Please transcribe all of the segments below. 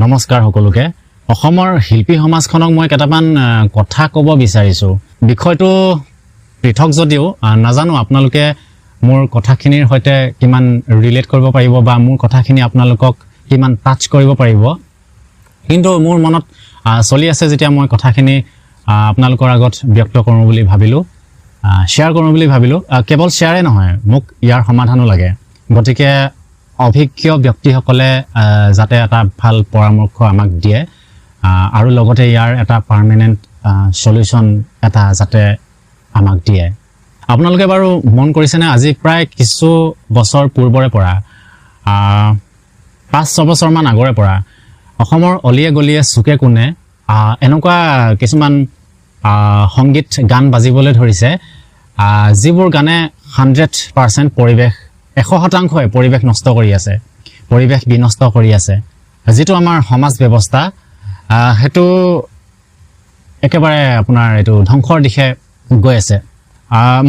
নমস্কাৰ সকলোকে। অসমৰ শিল্পী সমাজখনক মই কেইটামান কথা ক'ব বিচাৰিছোঁ। বিষয়টো পৃথক যদিও নাজানো আপোনালোকে মোৰ কথাখিনিৰ সৈতে কিমান ৰিলেট কৰিব পাৰিব বা মোৰ কথাখিনি আপোনালোকক কিমান টাচ কৰিব পাৰিব। কিন্তু মোৰ মনত চলি আছে যেতিয়া মই কথাখিনি আপোনালোকৰ আগত ব্যক্ত কৰোঁ বুলি ভাবিলোঁ, শ্বেয়াৰ কৰোঁ বুলি ভাবিলোঁ। কেৱল শ্বেয়াৰে নহয়, মোক ইয়াৰ সমাধানো লাগে। গতিকে অভিজ্ঞ ব্যক্তিসকলে যাতে এটা ভাল পৰামৰ্শ আমাক দিয়ে আৰু লগতে ইয়াৰ এটা পাৰ্মানেণ্ট চলিউশ্যন এটা যাতে আমাক দিয়ে। আপোনালোকে বাৰু মন কৰিছেনে, আজি প্ৰায় কিছু বছৰ পূৰ্বৰে পৰা, 5-6 বছৰমান আগৰে পৰা অসমৰ অলিয়ে গলিয়ে, চুকে কোণে এনেকুৱা কিছুমান সংগীত গান বাজিবলৈ ধৰিছে, যিবোৰ গানে 100% পৰিৱেশ, 100%ই পৰিৱেশ নষ্ট কৰি আছে, পৰিৱেশ বিনষ্ট কৰি আছে। যিটো আমাৰ সমাজ ব্যৱস্থা, সেইটো একেবাৰে আপোনাৰ এইটো ধ্বংসৰ দিশে গৈ আছে।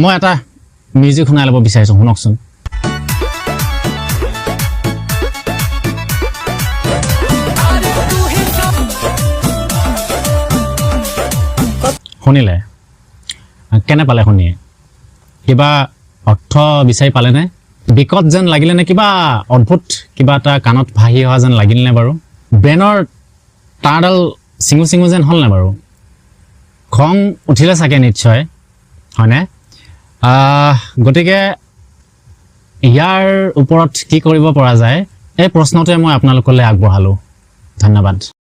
মই এটা মিউজিক শুনাই ল'ব বিচাৰিছোঁ, শুনকচোন। শুনিলে? কেনে পালে শুনি? কিবা অৰ্থ বিচাৰি পালেনে? বিকট যেন লাগিলে নে? কিবা অদ্ভুত কিবা এটা কাণত ভাহি অহা যেন লাগিলনে বাৰু? ব্ৰেইনৰ তাঁৰডাল চিঙু চিঙু যেন হ'লনে বাৰু? খং উঠিলে চাগে নিশ্চয়, হয়নে? গতিকে ইয়াৰ ওপৰত কি কৰিব পৰা যায়, এই প্ৰশ্নটোৱে মই আপোনালোকলৈ আগবঢ়ালোঁ। ধন্যবাদ।